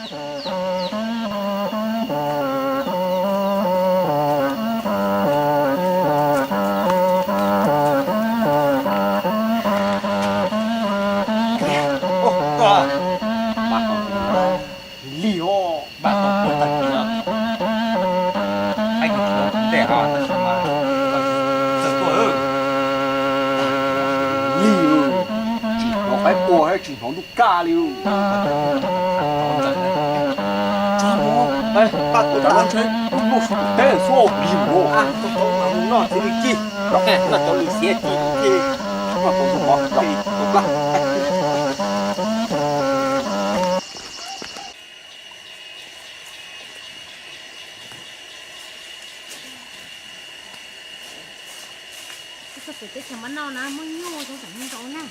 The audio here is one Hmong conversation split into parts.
Li os, npaj tau kuv tag kis no. Hais kuv tsis los ntej ho tab sis mas txawm tuaj li, tsis hnov qaib qua thiab tsis hnov ntuj kaj li. Paj tuaj tsav lawv ntshe muaj su tus teb xwb li mus. Noj txiv li ci, noj cov lus xiav ci thiab, noj tau tus mov tau plab. Teb chaws Npab Nauj na muaj nyuj zoo tam nyuj ntau na.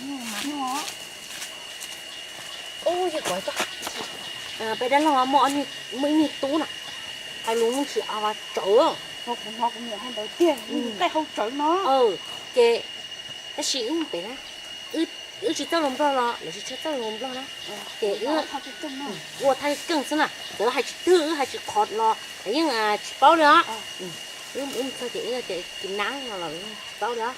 Nyuj mas nyuj. Ub, yog kuv peb dab laug muaj, muaj ib niag tub na, hais lus muaj tsis a tsawv. Kuv hnov kuv niam hais ntawd tiag, qaij hau tsawv no. Ces tab sis wb pem na, wb tsis txawj lus Nplog los lawv tsis tshua txawj lus Nplog na, ces wb ua thaj keej xwb na, lawv hais tsis twg wb hais tsis qhov los lawv yeej tsis paub li os. Wb mus txog ces wb tias kis nab no los lawv yeej tsis paub li os.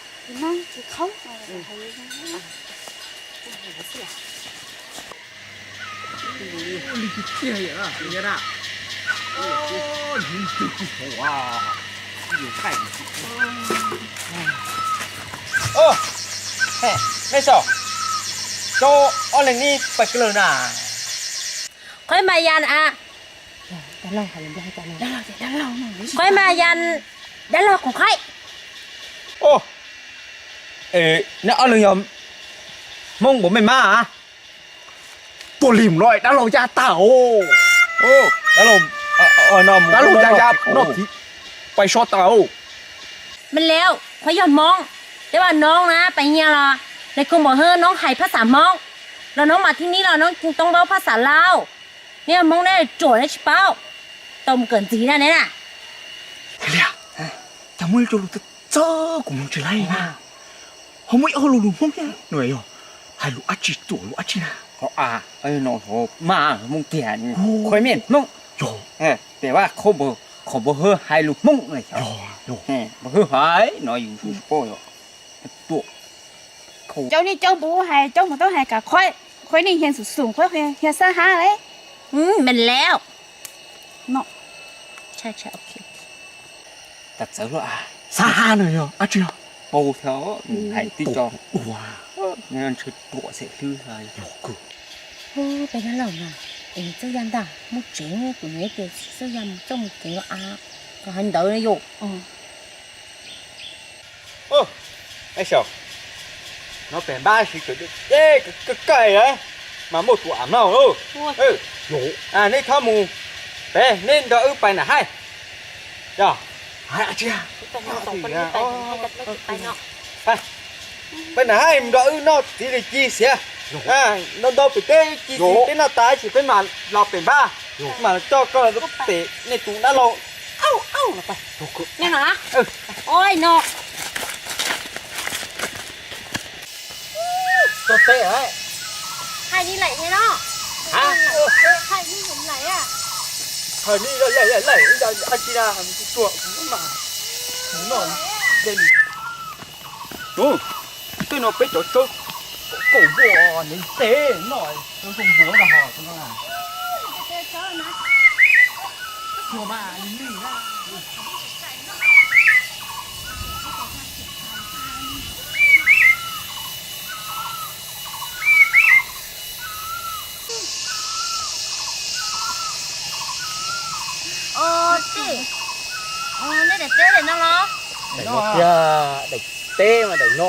Nej saib, cov ob leeg ne pais kawg lawm na. Qhov mas yas a, qhov mas yas dab laug koom qhaib. Neb ob leeg yog Hmoob npaum mej mab a? Tuaj lig mus no dab laug ya tag os. Dab laug ya ya noj txiv pais so tag os. Mej Liab, qhov yog Hmoob, tab sis noob na pais nyias los nws kuj npaum hwv noob hais phaj xav Hmoob, los noob mas thib nib los noob too paub phaj xav Lauj. Neb yog Hmoob neb ruam neb tsis paub, tau mus kawm ntxiv na neb na. Liab, cas muaj ib co lus txawv txawv kuv mloog tsis laib na. Ho muaj ib ob lo lus Hmoob thiab no yog hais lus dab tsi ruam lus dab tsi na. Qhov a, no mas Hmoob tiag, qhov mej Hmoob, yog, pem vaj qhov npawg hwb hais lus Hmoob na, npawg hwb hais no yus tsis paub yog ruam. Coob nej coob puv hais coob mus tau hais kam qhov, qhov nej hias xum xum qhov hias xab hab lawm. Mej Liab, tas txawv luaj, xab hab no yog dab tsi os? Paub thiab, hais tib co dua, ntshe ruam xeem hlwb. Peb dab laug no, es txawj ya ntag, muaj tsev kuv nyiam tias txawj ya mus txawj mus tsev los a, kom hais ntawd yom. No pem npab siv tseem deb kawg kawg mas muaj tus am no lauj. Neb txhob mus pem, neb nrog wb pais nram haij. Yog, pais nram haij mus nrog wb noj txiv li ci xiav. Ntau ntau pem teb ci xiav peb noj tas ces peb mam los pem npab, mam coj koj pem nej tus dab laug. Au, au, no pais. Ua no. Tau teb lawm. Hais li laim thiab no. Hais li laim, laim, laim, laim, dab tsi na, hais mus tsuag tsuag kuv mas mus noj dej li. Tus twg no peb cov tsawb koom npua ntev ntev noj zoo npua ho. Os tij, nej daim teb daim no los? Daim no tiag, daim teb mas daim no.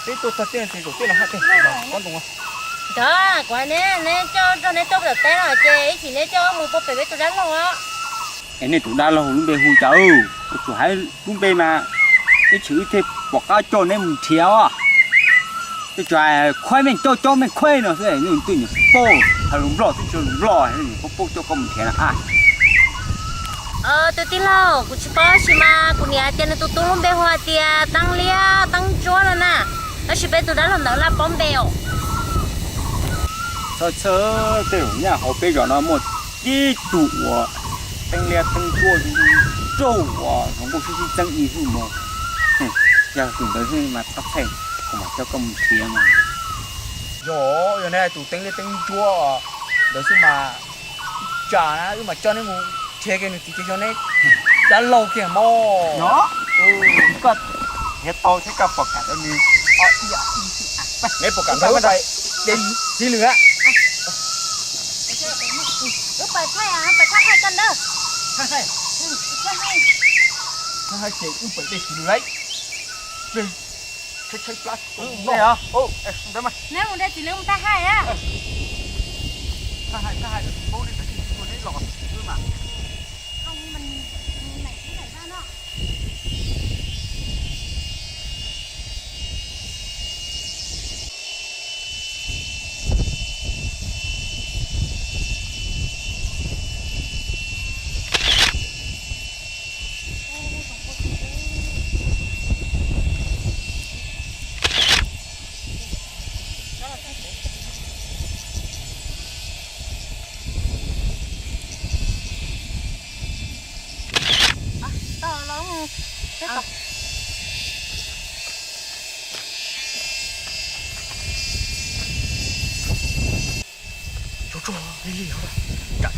Peb tuaj txog tej zaum tej no haj tej los kob ntoo. Cov kuv hais neb, neb coj nrog neb tuaj pem teb no ces ib chim neb coj wb mus puag pem peb tus dab laug os. Es nej tus dab laug lub npe hu cas? Kuv tsuas hais lub npe mas ib chim wb thiaj pom qab coj neb mus nrhiav os. Tej tsuas khuaib meej coj coj meej khuaib no xwb, nej twb nyiam paub hais lus Nplog twb tsis lus Nplog, nyiam paub paub coj koj mus nrhiav na. Tus tij laug, kuv tsis paub tab sis mas kuv niam hais tias nws tus tub lub npe hu hais tias Teeb Liab Teeb Ntsuab no na, tab sis peb tus dab laug ntawd laj paub npe os. Txhob txhawj, tej zaum nyaj hauv peb zos no muaj tib tug uas teeb liab teeb ntsuab raug uas hluas nkauj sib sib txeeb ib hwj mus. Yog tus ntawd xwb mas txhob txhawj, kuv mam coj koj mus nrhiav mas. Yog, yog nej hais tus teeb liab teeb ntsuab ntawd xwb mas, ib tsam na wb mam coj neb mus nrhiav kiag nws txiv ces yog neb dab laug kiag mog. Yog, koj nrhiav tau thiab koj pom kam tau nws. Neb pom kam nrog wb pais de txiv lwm a. Wb pais thaij, pais thaij haij koj ntawd. Thaij haij, thaij haij ces wb pais de txiv lwm lauj. Tshaib tshaib plab. Neb mus de txiv lwm mus thaij haij a. Thaij haij, thaij haij, paub neb tag kis neb los wb mas. Tsuag tsuag li li hov. Tsam,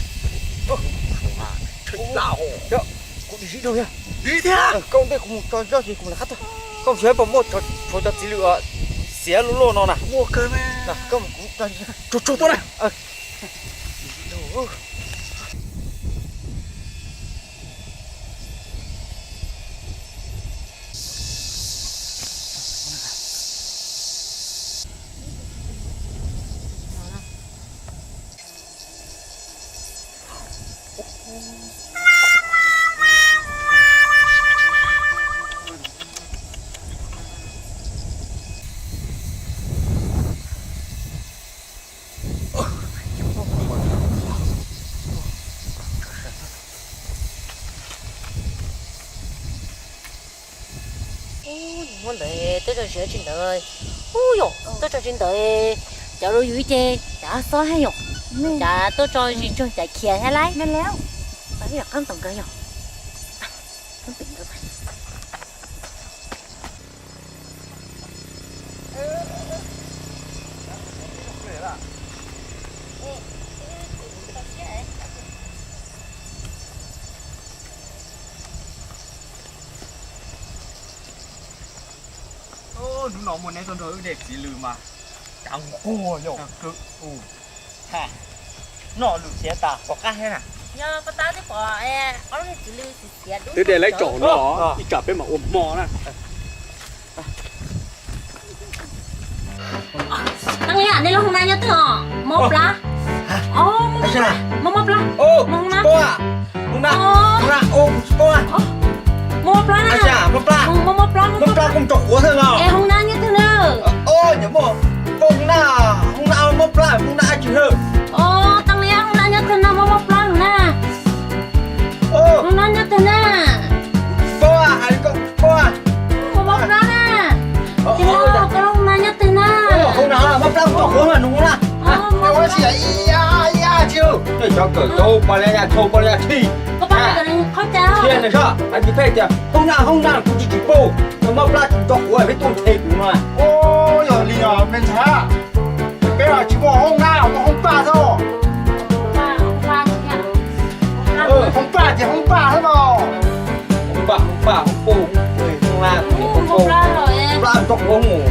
tsam, kuv dim zib rau thiab. Dim zib thiab. Koj ntej kuv mus tso zog ces kuv mus lawv qab tuaj. Koj xyov puas muaj tshuav cov txiv lwm xiav luaj luaj no na. Muaj kawg mas. Koj mus kuv tso zog. Tsuag tsuag tuaj na. Ub, muab ntawd twb tso siav tsis ntawd. Ub yom, twb tso tsis ntawd. Cov rau yus ib ce, cov xob thiab yom. Cov twb tso zis tsuag cov khiav thiab lauj. Tau ib yam qab ntaus nkawd yom. Hnub no muaj neb tuaj nrog wb de txiv lwm mas, cas nquag yog. Noj lwm xiav tas pom qab thiab na. Yog pab tab twb pom ob lub txiv lwm xiav dub. Twb de lawv tsom no, ib tsam peb mam ua hmo na. Teeb Liab, nej lub hoob nab nyob twg os? Mob plab. Mob mob plab. Mob mob plab. Hoob nab. Hoob nab, hoob nab, mob plab na. Mob plab, mob plab, mob plab kuj tso quav xwb no. Es hoob nab nyob twg na? Hoob nab, hoob nab mob plab, hoob nab tsis hawm. Teeb Liab, hoob nab nyob twg na, mob mob plab na. Hoob nab nyob twg na? Mob mob plab na. Hoob nab nyob twg na? Hoob nab mob plab tso quav na, nug na. Cov kawm tau pa la ya tshau pa la ya tshij. Thiab nws soj hais tias hoob nab, hoob nab kuv tsis tsis paub, mob plab tsis tso quav peb tuaj nthe kuv no. Yog li os me ntxhais, peb tsis muaj hoob nab, muaj hoob paj xwb. Hoob paj ces hoob paj xwb no. Hoob paj, hoob paj, hoob paj, hoob paj, plab tso quav mus.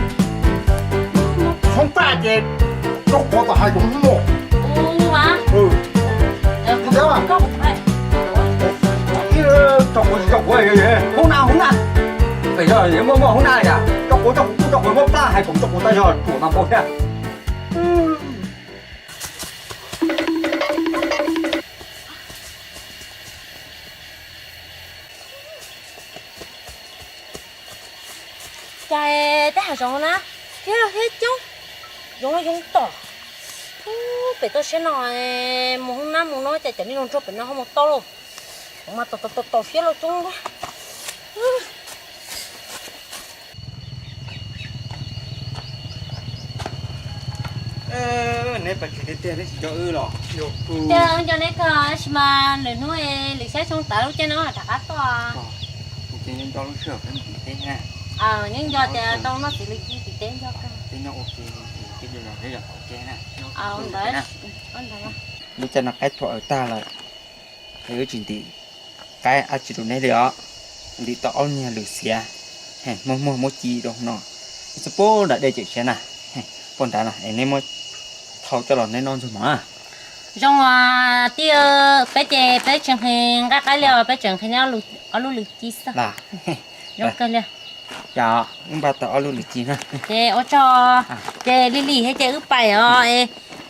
Hoob paj ces tso quav tom hav zoov mus. Tso quav tsis tso quav, hoob nab, hoob nab. Pem zog muaj muaj hoob nab li cas, tso quav tso quav kuj tso quav, mob plab hais koom tso quav tas zog ruam mas npau thiab. Cas tej hav zoov na, thiab thiab coob, yoov los yoov tom. Ub, pem toj siab no, mus hoob nab mus no cas cov me noog nrog pem no ho mus tau lauj. Mas tom tom tom fiab los coob. Neb pais tsev tiag tiag, neb tsis nco wb los? Tiag, nco neb kawg, tab sis mas lwm hnub lwm xyab xyoo tawm lub caij no rov qab tuaj. Ces nco nco lub sij hawm peb mus tim teb na. Neb nco tias tau noj txiv lws ci tim teb nco kawg. Peb nyob ua ke, peb nco nco peb yog ua ke na. Ntawd, ntawd. Lub caij no qaib thuam tag lawm, es wb tsis ntim qaib dab tsi rau neb li os. Ntim tau ob niag lwm xiav, muab muag muab ci rau no. Ib txoj puag nram dej cawm siav na, puag nrad no es neb muab thau coj los neb noj ntxuag mov na. Zoo tij, peb ces peb tsis nqhis nqaij qaib li os, peb tseem nqhis neb ob lub lwm ci xwb. Zoo kawg li. Yog, wb npaj tau ob lub lwm ci na. Ces ua tsaug, ces lig lig thiab ces wb pais os.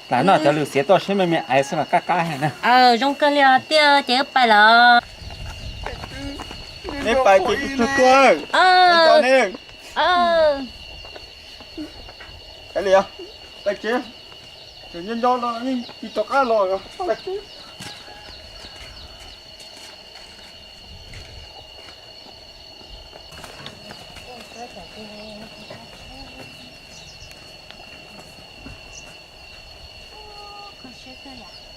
Lam noj cov lwm xiav tuaj seb me me aiv xwb los qab qab heev na. Zoo kawg li os tij, ces wb pais lawm. Neb pais ces kuv tuag tuag. Neb, pais li, pais tsev, nco nco los yeej tsis rov qab los, pais tsev. Kho siab kawg yom.